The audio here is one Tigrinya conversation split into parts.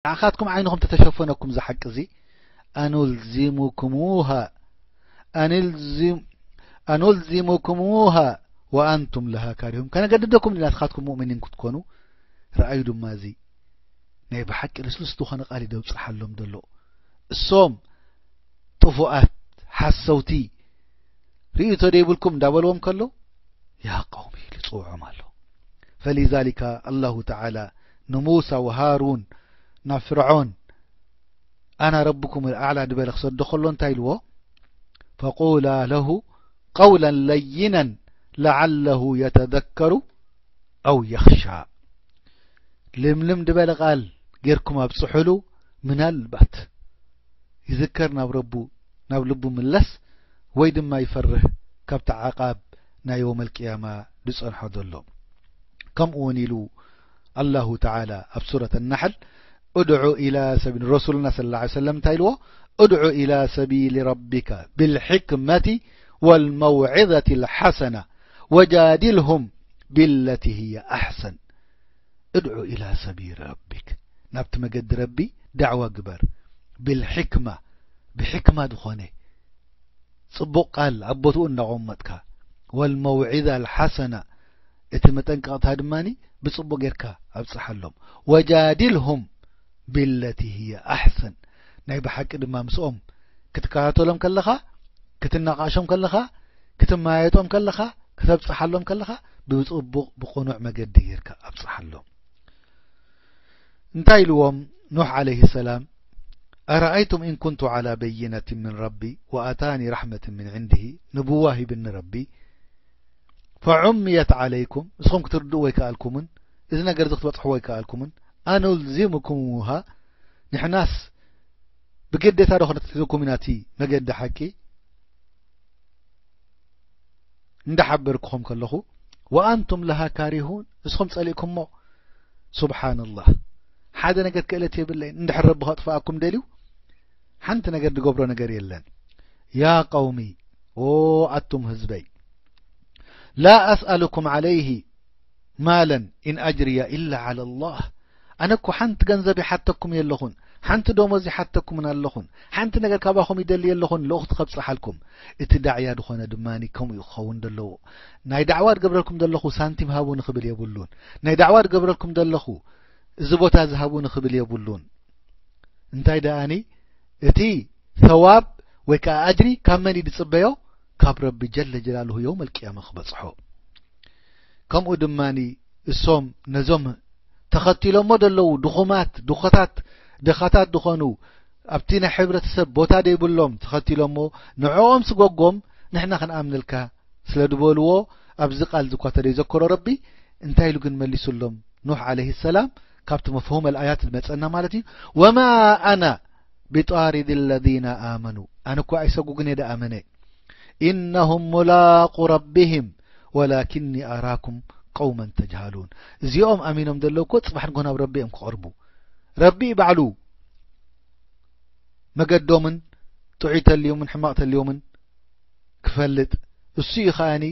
ንዓኻትኩም ዓይንኹም ተተሸፈነኩም ዝሓቂ እዚ ኣኑልዚሙኩሙሃ ኣኑልዚም ኣኑልዚሙኩሙሃ ወኣንቱም ለሃ ካሪሁን። ከነገድደኩም ዲና ንስኻትኩም ሙእሚኒን ክትኮኑ? ረኣዩ ድማ እዚ ናይ ብሓቂ ልስሉስ ዝኾነ ቃል እዩ ደብጽሓሎም ዘሎ። እሶም ጥፉኣት ሓሰውቲ ርእይቶ ደይብልኩም እንዳበልዎም ከሎ ያ ቀውሚ ኢሉ ይጽውዖም ኣሎ። ፈሊዛሊካ ኣላሁ ተዓላ ንሙሳ ወሃሩን ናብ ፍርዖን ኣና ረብኩም ኣልኣዕላ ድበለ ክሰዶ ከሎ እንታይ ኢልዎ? ፈቁላ ለሁ ቀውለን ለይነን ለዓለሁ የተዘከሩ ኣው የኽሻ። ልምልም ድበለ ቃል ጌርኩም ኣብጽሑሉ፣ ምናልባት ይዝከር ናብ ረቡ ናብ ልቡ ምለስ ወይ ድማ ይፈርህ ካብቲ ዓቓብ ናይ የውመል ቅያማ ዝጸንሖ ዘሎ። ከምኡ እውን ኢሉ ኣላሁ ተዓላ ኣብ ሱረት ኣናሕል ادع إلى سبيل رسولنا صلى الله عليه وسلم እንታይ ኢልዎ? ادع إلى سبيل ربك بالحكمة والموعظة الحسنة وجادلهم بالتي هي أحسن. ادع إلى سبيل ربك ናብቲ መገዲ ረቢ ዳዕዋ ግበር። بالحكمة ብሕክማ ዝኾነ ጽቡቕ ቃል ኣብ ቦትኡ እንዳቖመጥካ والموعظة الحسنة እቲ መጠንቀቕታ ድማ ብጽቡቕ ጌርካ ኣብጽሓሎም። وجادلهم بالتي هي أحسن ናይ ብሓቂ ድማ ምስኦም ክትከታተሎም ከለኻ ክትናቓሾም ከለኻ ክትመያየጦም ከለኻ ክተብጽሓሎም ከለኻ ብጽቡቕ ብቕኑዕ መገዲ ጌርካ ኣብጽሓሎም። እንታይ ኢልዎም ኑሕ ዓለይሂ ሰላም? أرأيتم إن كنت على بينة من ربي وأتاني رحمة من عنده ንብዋ ሂብኒ ረቢ فعميت عليكم ንስኹም ክትርድእዎ ኣይከኣልኩምን እዚ ነገር እዚ ክትበጽሕዎ ኣይከኣልኩምን أنلزمكموها ንሕናስ ብግዴታ ዶ ክነትሕዘኩም ኢና እቲ መገዲ ሓቂ እንዳሓበርኩኹም ከለኹ وأنتم لها كارهون ንስኹም ጸሊእኩሞ። ሱብሓንላህ ሓደ ነገር ክእለት የብለይን እንድሕር ረቢ ከጥፍኣኩም ደልዩ ሓንቲ ነገር ዝገብሮ ነገር የለን። يا قوم ኦ ኣቱም ህዝበይ لا أسألكم عليه مالا إن أجري إلا على الله ኣነ እኮ ሓንቲ ገንዘብ ይሓተኩም የለኹን ሓንቲ ደሞዝ ይሓተኩምን ኣለኹን ሓንቲ ነገር ካባኹም ይደሊ የለኹን ልእኽቲ ከብጽሓልኩም እቲ ዳዕያ ዝኾነ ድማ ከምኡ ክኸውን ዘለዎ ናይ ዳዕዋ ዝገብረልኩም ዘለኹ ሳንቲም ሃቡ ንኽብል የብሉን ናይ ዳዕዋ ዝገብረልኩም ዘለኹ እዚ ቦታ ዝሃቡ ንኽብል የብሉን እንታይ ደኣኒ እቲ ሰዋብ ወይ ከዓ ኣጅሪ ካብ መን እዩ ዝጽበዮ ካብ ረቢ ጀለ ጀላልሁ የውም ኣልቅያማ ክበጽሖ ከምኡ ድማ እሶም ነዞም ተኸቲሎሞ ዘለዉ ድኹማት ድኾታት ድኻታት ዝኾኑ ኣብቲ ናይ ሕብረተሰብ ቦታ ደይብሎም ተኸቲሎሞ ንዕኦም ስጎጎም ንሕና ክንኣምነልካ ስለ ዝበልዎ ኣብዚ ቃል ዝኳ ተደይዘከሮ ረቢ እንታይ ኢሉ ግን መሊሱሎም ኑሕ ዓለይሂ ሰላም ካብቲ መፍሁም ኣልኣያት ዝመጸና ማለት እዩ ወማ ኣና ብጣሪድ ለዚነ ኣመኑ ኣነ እኳ ኣይሰጉግን እየ ደኣመነ إنهم ملاقو ربهم ولكني أراكم قوما تجهلون እዚኦም ኣሚኖም ዘለዉ እኮ ጽባሕ ንጎ ናብ ረቢ እዮም ክቐርቡ ረቢ ባዕሉ መገዶምን ጥዑይ ተልዮምን ሕማቕ ተልዮምን ክፈልጥ እሱ እዩ ከኣኒ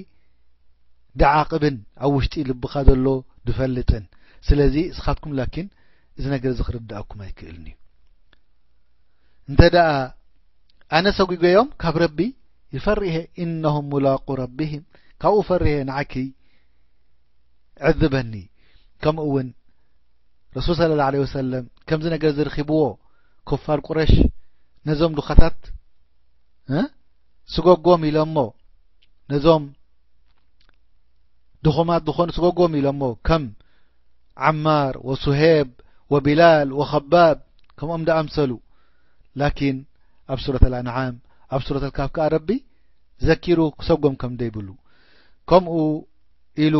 ደዓቕብን ኣብ ውሽጢ ልብኻ ዘሎ ድፈልጥን ስለዚ እስኻትኩም ላኪን እዚ ነገር እዚ ክርድኣኩም ኣይክእልን እዩ እንተ ደኣ ኣነ ሰጒገዮም ካብ ረቢ ይፈርሀ إنهم ملاقو ربهم ካብኡ ፈርሀ ንዓኪ ዕዝበኒ ከምኡ እውን ረሱል صلى الله عليه وسلم ከምዚ ነገር ዝርኺብዎ ኩፋር ቁረሽ ነዞም ዱኻታት ስጎጎም ኢሎሞ ነዞም ድኹማት ዝኾኑ ስጎጎም ኢሎሞ ከም ዓማር ወሱሄብ ወቢላል ወኸባብ ከምኦም ደኣምሰሉ ላኪን ኣብ ሱረት ኣልኣንዓም ኣብ ሱረት ኣልካፍ ከኣ ረቢ ዘኪሩ ክሰጎም ከም ደይብሉ ከምኡ ኢሉ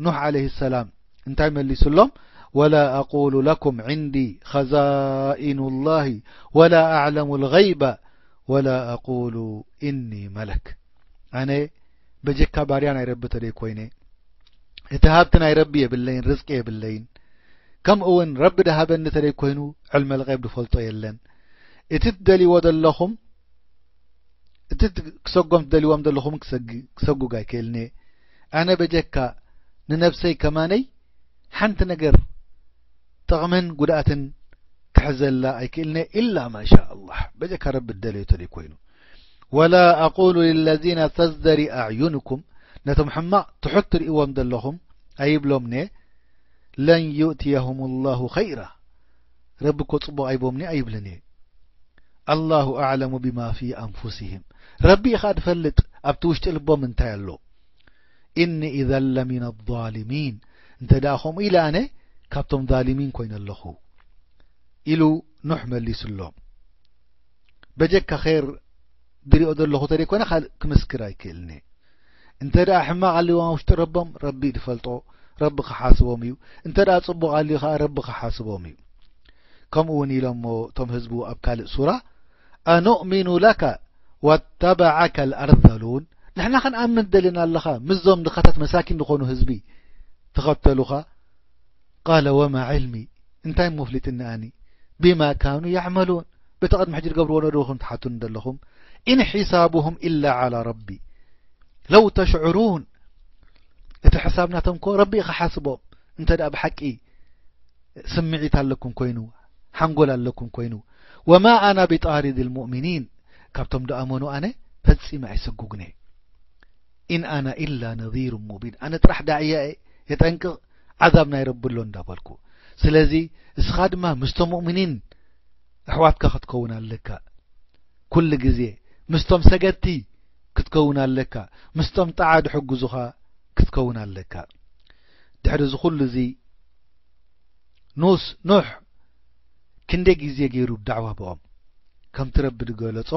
ኑሕ ዓለይሂ ሰላም እንታይ መሊሱሎም ولا أقول لكم عندي خزائن الله ولا أعلم الغيب ولا أقول إني ملك ኣነ በጀካ ባርያ ናይ ረቢ ተደይ ኮይነ እቲ ሃብቲ ናይ ረቢ የብለይን ርዝቂ የብለይን ከምኡ እውን ረቢ ድሃበኒ ተደይ ኮይኑ ዕልመ ልቀይብ ድፈልጦ የለን እቲ ትደልይዎ ዘለኹም እቲ ክሰጎም ትደልዎም ዘለኹም ክሰጉግ ኣይክእልኒ ኣነ በጀካ ንነብሰይ ከማነይ ሓንቲ ነገር ጥቕምን ጉድኣትን ክሕዘላ ኣይክእልነ ኢላ ማሻ ኣላህ፣ በጀካ ረቢ ደለዮ ተደይ ኮይኑ። ወላ ኣቁሉ ልለዚነ ተዝደሪ ኣዕዩንኩም፣ ነቶም ሕማቕ ትሑት ትርእይዎም ዘለኹም ኣይብሎምነ፣ ለን ዩእትየሁም ላሁ ኸይራ፣ ረቢ እኮ ጽቡቕ ኣይቦምኒ ኣይብልን እየ። ኣላሁ ኣዕለሙ ቢማ ፊ ኣንፉሲሂም፣ ረቢ ኢኻ ድፈልጥ ኣብቲ ውሽጢ ልቦም እንታይ ኣሎ። ኢኒ ኢዘን ለሚነ ዛሊሚን፣ እንተ ደኣ ከምኡ ኢለ ኣነ ካብቶም ዛሊሚን ኮይነ ኣለኹ ኢሉ ኑሕ መሊሱሎም። በጀካ ኸይር ድሪኦ ዘለኹ ተደይኮነ ካልእ ክምስክር ኣይክእልን እየ። እንተ ደኣ ሕማቕ ኣልዎም ኣብ ውሽጢ ረቦም ረቢ ድፈልጦ፣ ረቢ ክሓስቦም እዩ። እንተ ደኣ ጽቡቕ ኣልዩ ኸኣ ረቢ ክሓስቦም እዩ። ከምኡ እውን ኢሎሞ እቶም ህዝቡ ኣብ ካልእ ሱራ፣ ኣኑእሚኑ ለካ ወተበዓከ ኣልኣርዘሉን፣ ንሕና ክንኣምን ደሊና ኣለኻ ምስዞም ድኻታት መሳኪን ዝኾኑ ህዝቢ ተኸተሉኻ። ቃለ ወማ ዕልሚ፣ እንታይ እሞ ኣፍሊጥኒ ኣኒ ቢማ ካኑ ያዕመሉን፣ በቲ ቅድሚ ሕጂ ዝገብርዎ ነበሩ ኢኹም ትሓቱኒ ዘለኹም። ኢን ሒሳቡሁም ኢላ ዓላ ረቢ ለው ተሽዕሩን፣ እቲ ሕሳብ ናቶም እኮ ረቢ እዩ ክሓስቦም። እንተ ደኣ ብሓቂ ስምዒት ኣለኩም ኮይኑ፣ ሓንጎል ኣለኩም ኮይኑ። ወማ ኣና ቢጣሪድ ልሙእሚኒን፣ ካብቶም ደኣመኑ ኣነ ፈጺመ ኣይሰጉግን እየ። ኢን ኣና ኢላ ነዚሩ ሙቢን፣ ኣነ ጥራሕ ዳዕያ እየ፣ የጠንቅቕ፣ ዓዛብ ናይ ረቢ ኣሎ እንዳበልኩ። ስለዚ እስኻ ድማ ምስቶም ሙእሚኒን ኣሕዋትካ ክትከውን ኣለካ። ኩሉ ግዜ ምስቶም ሰገድቲ ክትከውን ኣለካ። ምስቶም ጣዓ ድሕግዙኻ ክትከውን ኣለካ። ድሕሪ እዚ ኩሉ እዚ ኑስ-፣ ኑሕ ክንደይ ግዜ ገይሩ ዳዕዋ ብኦም? ከምቲ ረቢ ዝገለጾ፣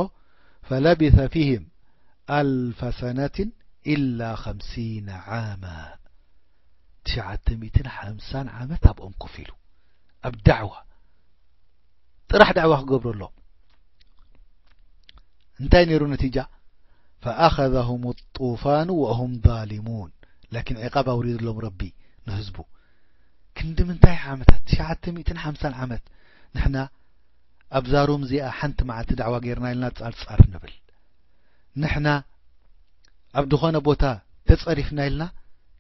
ፈለቢሰ ፊህም ኣልፈ ሰነትን ኢላ ኸምሲነ ዓማ። ትሽዓተ ሚእትን ሓምሳን ዓመት ኣብኦም ኮፍ ኢሉ ኣብ ዳዕዋ፣ ጥራሕ ዳዕዋ ክገብረሎም። እንታይ ነይሩ ነቲጃ? ፈኣኸዘሁም ጡፋኑ ወሁም ዛሊሙን። ላኪን ዕቃብ ኣውሪድሎም ረቢ ንህዝቡ። ክንዲ ምንታይ ዓመታት? ትሽዓተ ሚእትን ሓምሳን ዓመት። ንሕና ኣብዛ ሩም እዚኣ ሓንቲ መዓልቲ ዳዕዋ ጌርና ኢልና ጻርጻር ንብል። ንሕና ኣብ ዝኾነ ቦታ ተጸሪፍና ኢልና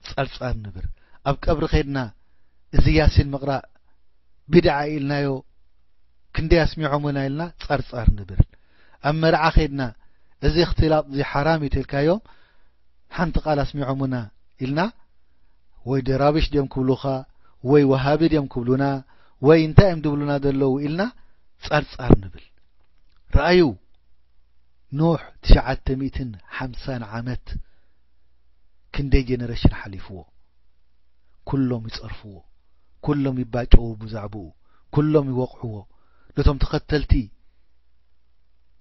ጸርጻር ንብል። ኣብ ቀብሪ ኸይድና እዚ ያሲን ምቕራእ ቢድዓ ኢልናዮ፣ ክንደይ ኣስሚዖሙና ኢልና ጸርጻር ንብል። ኣብ መርዓ ኸይድና እዚ እኽትላጥ እዚ ሓራም እዩ ተልካዮም፣ ሓንቲ ቃል ኣስሚዖሙና ኢልና፣ ወይ ደራቢሽ ድዮም ክብሉኻ፣ ወይ ወሃቢ ድዮም ክብሉና፣ ወይ እንታይ እዮም ድብሉና ዘለዉ ኢልና ጸርጻር ንብል። ረኣዩ፣ ኑሕ ትሽዓተ ሚእትን ሓምሳን ዓመት ክንደይ ጀነሬሽን ሓሊፍዎ። ኩሎም ይጸርፍዎ፣ ኩሎም ይባጨዉ ብዛዕባኡ፣ ኩሎም ይወቕዕዎ። ነቶም ተኸተልቲ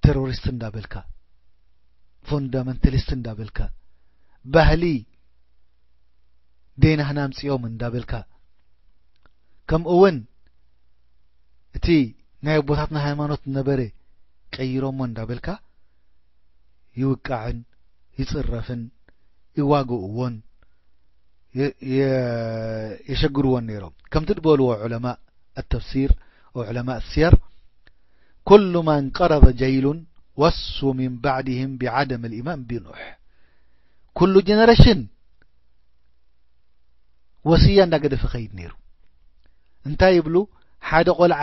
ተሮሪስት እንዳበልካ፣ ፎንዳመንታሊስት እንዳበልካ፣ ባህሊ ደይናህና ኣምጺኦም እንዳበልካ፣ ከምኡ እውን እቲ ናይ ኣቦታትና ሃይማኖት ነበረ ቀይሮሞ እንዳበልካ ይውቃዕን ይጽረፍን ይዋግእዎን የ-፣ የ-፣ የሸግርዎን ነይሮም። ከምቲ ዝበልዎ ዑለማእ ኣተፍሲር፣ ዑለማእ ስየር፣ ኩሉ መን ቀረበ ጀይሉን ወሱ ሚን ባዕድህም ቢዓደም ልኢማን ቢኑሕ። ኩሉ ጀነሬሽን ወስያ እንዳገደፈ ኸይድ ነይሩ። እንታይ ይብሉ? ሓደ ቆልዓ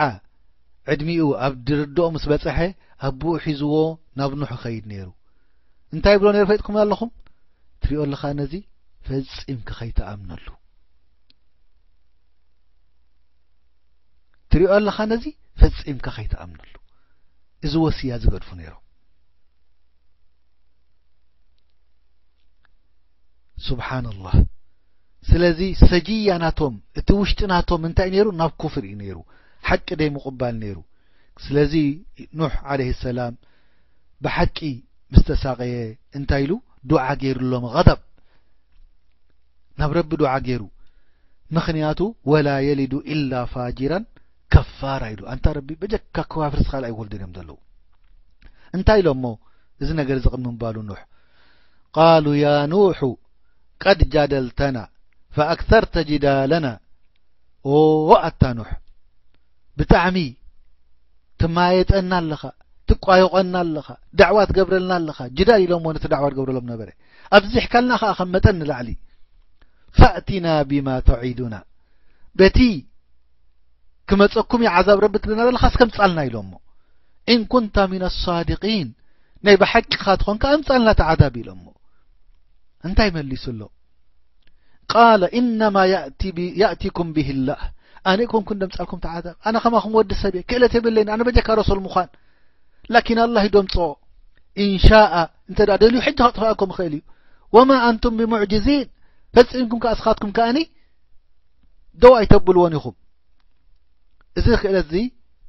ዕድሚኡ ኣብ ድርድኦ ምስ በጽሐ፣ ኣቦኡ ሒዝዎ ናብ ኑሕ ኸይድ ነይሩ። እንታይ ይብሎ ነይሩ ፈሊጥኩም ኣለኹም? ትሪኦ ኣለኻ ነዚ ፈጺምካ ኸይትኣምነሉ። ትሪኦ ኣለኻ ነዚ ፈጺምካ ኸይትኣምነሉ። እዚ ወስያ ዝገድፉ ነይሮም። ሱብሓነላህ። ስለዚ ሰጅያ ናቶም፣ እቲ ውሽጢ ናቶም እንታይ ነይሩ? ናብ ኩፍር እዩ ነይሩ። ሓቂ ደይ ምቕባል ነይሩ። ስለዚ ኑሕ ዓለይሂ ሰላም ብሓቂ ምስ ተሳቐየ እንታይ ኢሉ? ዱዓ ገይሩሎም፣ ገደብ፣ ናብ ረቢ ዱዓ ገይሩ። ምኽንያቱ ወላ የሊዱ ኢላ ፋጅራን ከፋራ ኢሉ። ኣንታ ረቢ፣ በጀካ ከዋፍርስ ካልእ ኣይወልዱን እዮም ዘለዉ። እንታይ ኢሎሞ? እዚ ነገር እዚ ቅድሚ ምባሉ ኑሕ፣ ቃሉ ያ ኑሑ ቀድ ጃደልተና ፈኣክሰርተ ጅዳለና። ኦ ኣታ ኑሕ፣ ብጣዕሚ ትማየጠና ኣለኻ፣ ትቋየቖና ኣለኻ፣ ዳዕዋ ትገብረልና ኣለኻ። ጅዳል ኢሎሞ ነቲ ዳዕዋ ትገብረሎም ነበረ። ኣብዚሕካልና ኸኣ ካብ መጠን ንላዕሊ። ፈእቲና ቢማ ተዒዱና፣ በቲ ክመጸኩም እዩ ዓዛብ ረቢ ትብለና ዘለኻ፣ እስከ ምጻልና ኢሎሞ። ኢን ኩንተ ሚነ ሳዲቂን፣ ናይ ብሓቂኻ ትኾንካ ኣምጻልና እቲ ዓዛብ ኢሎሞ። እንታይ መሊሱሎ? ቃለ ኢነማ ያእቲ ቢ-፣ ያእቲኩም ቢሂላህ። ኣነ ኣይኮንኩን ደምጻልኩም እቲ ዓዛብ። ኣነ ከማኹም ወዲ ሰብ እየ። ክእለት የብለይን። ኣነ በጀካ ረሱል ምዃን። ላኪን ኣላህ እዩ ደምጽኦ። ኢንሻኣ፣ እንተ ደኣ ደልዩ ሕጂ ከጥፍኣኩም ይኽእል እዩ። ወማ ኣንቱም ቢሙዕጅዚን። ፈጺምኩም ከኣ እስኻትኩም ከኣኒ ደው ኣይተብልዎን ኢኹም። እዚ ክእለት እዚ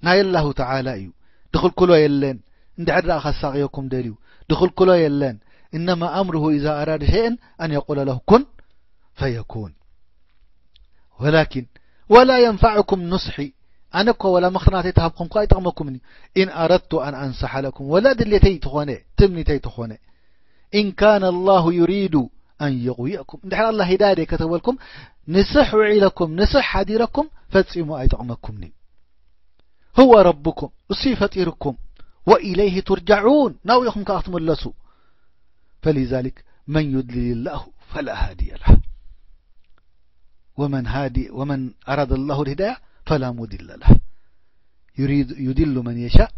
ናይ ኣላሁ ተዓላ እዩ። ድኽልክሎ የለን። እንድሕር ደኣ ከሳቕየኩም ደልዩ፣ ድኽልክሎ የለን። እነማ ኣምሩሁ ኢዛ ኣራደ ሸይአን ኣን የቁለ ለሁ ኩን ፈየኩን። ወላኪን ወላ የንፈዕኩም ኑስሒ፣ ኣነ እኮ ወላ ምኽሪ ናተይ ተሃብኩም እኮ ኣይጠቕመኩምን እዩ። ኢን ኣረድቱ ኣን ኣንሰሓ ለኩም፣ ወላ ድሌተይ ተኾነ፣ ትምኒተይ ተኾነ። ኢን ካነ ኣላሁ ዩሪዱ ኣን የቕውየኩም፣ እንድሕር ኣላህ ሂዳያ ደይ ከተበልኩም፣ ንስሕ ውዒለኩም፣ ንስሕ ሓዲረኩም፣ ፈጺሙ ኣይጠቕመኩምን እዩ። ሁወ ረብኩም፣ እሱ እዩ ፈጢርኩም። ወኢለይሂ ቱርጃዑን፣ ናብኡ ኢኹም ከኣ ክትምለሱ። ፈሊዛሊክ መን ዩድሊልላሁ ፈላ ሃዲየ ለህ። ወመን ሃዲ-፣ ወመን ኣራደ ላሁ ልሂዳያ ፈላ ሙዲለ ለህ። ዩሪድ-፣ ዩዲሉ መን የሻእ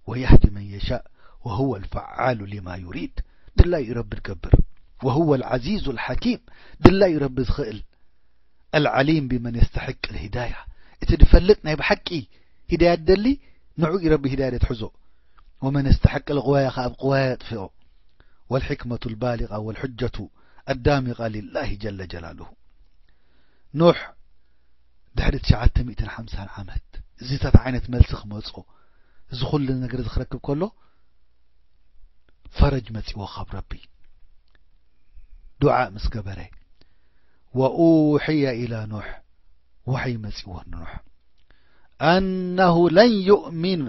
ወየህዲ መን የሻእ ወሁወ ልፈዓሉ ሊማ ዩሪድ። ድላዩ ረቢ ዝገብር። ወሁወ ልዓዚዙ ልሓኪም። ድላዩ ረቢ ዝኽእል። ኣልዓሊም ቢመን የስተሕቅ ልሂዳያ። እቲ ዝፈልጥ ናይ ብሓቂ ሂዳያ ደሊ ንዑ እዩ ረቢ ሂዳያ ትሕዞ። ወመን የስተሕቅ ልቕዋያ ከኣ ኣብ ቅዋያ የጥፍኦ። ወልሕክመቱ ልባሊቃ ወልሑጀቱ ኣዳሚቃ ሊላሂ ጀለ ጀላሉሁ። ኑሕ ድሕሪ ትሽዓተ ሚእትን ሓምሳን ዓመት እዚታት ዓይነት መልሲ ክመጾ፣ እዚ ኩሉ ነገር እዚ ክረክብ ከሎ፣ ፈረጅ መጺዎ ካብ ረቢ። ዱዓ ምስ ገበረ፣ ወኡሕየ ኢላ ኑሕ፣ ወሕይ መጺዎ ንኑሕ። ኣነሁ ለን ዩእሚን፣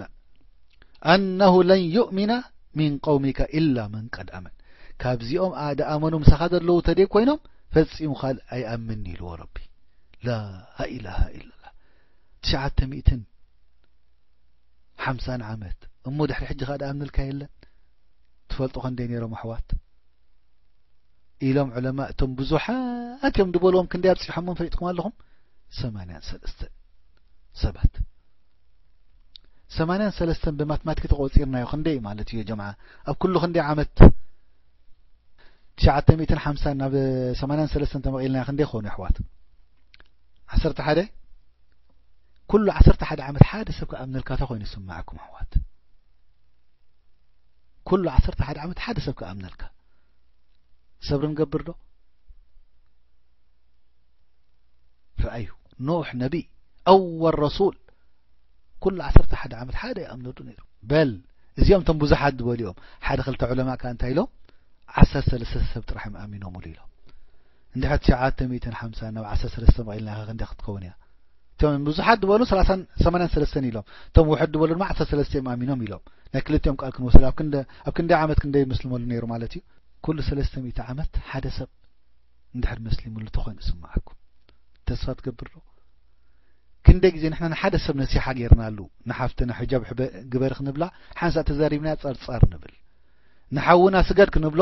ኣነሁ ለን ዩእሚነ ሚን ቀውሚከ ኢላ መን ቀድ ኣመን። ካብዚኦም ኣ-፣ ደኣመኑ ምሳኻ ዘለዉ ተደይ ኮይኖም፣ ፈጺሙ ካልእ ኣይኣምን ኢልዎ ረቢ። ላኢላሃ ኢላላህ። ትሽዓተ ሚእትን ሓምሳን ዓመት እሞ ድሕሪ ሕጂ ኸኣ ደኣምነልካ የለን። ትፈልጡ ኸ እንደ ነይሮም ኣሕዋት ኢሎም ዑለማ፣ እቶም ብዙሓት እዮም ዝበልዎም ክንደይ ኣብጺሖሞም ፈሊጥኩም ኣለኹም? ሰማንያን ሰለስተን ሰባት። ሰማንያን ሰለስተን ብማትማቲክ ተቖጺርናዮ ክንደይ ማለት እዩ ጀምዓ? ኣብ ኩሉ ክንደይ ዓመት? ትሽዓተ ሚእትን ሓምሳን ናብ ሰማንያን ሰለስተን ተመቒልና ክንደይ ክኾኑ ኣሕዋት? ዓሰርተ ሓደ? ኩሉ ዓሰርተ ሓደ ዓመት ሓደ ሰብ ክኣምነልካ እንታይ ኮይኑ ይስምዓኩም ኣሕዋት? ኩሉ ዓሰርተ ሓደ ዓመት ሓደ ሰብ ክኣምነልካ። ሰብሪ ንገብር ዶ? ረኣዩ፣ ኖሕ ነቢ፣ ኣወል ረሱል፣ ኩሉ ዓሰርተ ሓደ ዓመት ሓደ ይኣምነሉ ነይሩ። በል፣ እዚኦም እቶም ብዙሓት ዝበሉ እዮም። ሓደ ክልተ ዑለማ ከኣ እንታይ ኢሎም? ዓሰርተ ሰለስተ ሰብ ጥራሕ እዮም ኣሚኖምሉ ኢሎም። እንድሕር ትሽዓተ ሚእትን ሓምሳን ናብ ዓሰርተ ሰለስተ መቒልናኻ ክንደይ ክትከውን እያ? እቶም ብዙሓት ዝበሉ ሰላሳን ሰማንያን ሰለስተን ኢሎም። እቶም ውሑድ ዝበሉ ድማ ዓሰርተ ሰለስተ እዮም ኣሚኖም ኢሎም። ናይ ክልቲኦም ቃል ክንወስድ፣ ኣብ ክንደ-፣ ኣብ ክንደይ ዓመት ክንደይ መስልመሉ ነይሩ ማለት እዩ? ኩሉ ሰለስተ ሚእቲ ዓመት ሓደ ሰብ እንድሕር መስሊምሉ ተኾይኑ ዝስምዓኩም፣ ተስፋ ትገብር ዶ? ክንደይ ግዜ ንሕና ንሓደ ሰብ ነሲሓ ጌርናሉ፣ ንሓፍትና ሕጃብ ሕበ-፣ ግበሪ ክንብላ፣ ሓንሳእ ተዛሪብና ጸርጻር ንብል። ንሓውና ስገድ ክንብሎ፣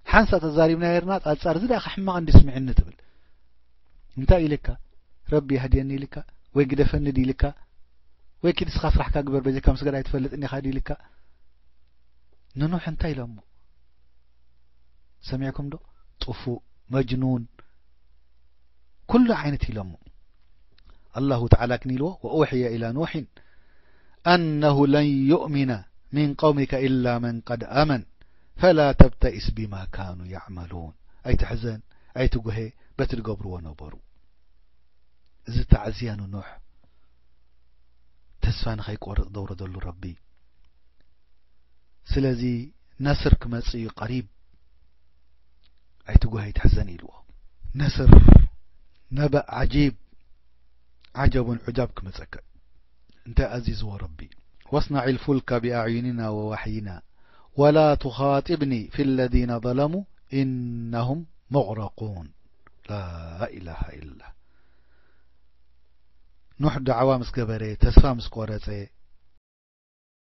ሓንሳእ ተዛሪብና ጌርና ጸርጻር፣ እዚ ደኣ ሕማቕ እንዲ ስምዕኒ ትብል። እንታይ ኢልካ? ረቢ ያህድየኒ ኢልካ? ወይ ግደፈኒ ዲ ኢልካ? ወይ ኪድ እስኻ ስራሕካ ግበር፣ በጀካ ምስገድ ኣይትፈልጥን ኢኻ ዲ ኢልካ? ንኑሕ እንታይ ኢሎሞ? ሰሚዕኩም ዶ? ጥፉእ፣ መጅኑን፣ ኩሉ ዓይነት ኢሎሞ። ኣላሁ ተዓላ ግን ኢልዎ፣ "ወኡሕየ ኢላ ኑሒን ኣነሁ ለን ዩእሚነ ሚን ቀውሚከ ኢላ መን ቀድ ኣመን ፈላ ተብተኢስ ቢማ ካኑ ያዕመሉን።" ኣይትሕዘን፣ ኣይትጉሄ፣ በቲ ዝገብርዎ ነበሩ። እዚ ተዓዝያ ንኑሕ ተስፋ ንኸይቆርጽ ዘውረደሉ ረቢ። ስለዚ ነስር ክመጽእ እዩ ቀሪብ፣ ኣይትጉህ ኣይትሕዘን ኢልዎ። ነስር፣ ነበእ ዓጂብ፣ ዓጀቡን ዑጃብ ክመጸካ። እንታይ ኣዚዝዎ ረቢ? "ወስናዒል ፉልከ ቢኣዕዩኒና ወዋሕይና ወላ ቱኻጢብኒ ፊ ለዚነ ዘለሙ ኢነሁም ሙግረቁን።" ላኢላሃ ኢላ። ኑሕ ዳዕዋ ምስ ገበረ፣ ተስፋ ምስ ቆረጸ፣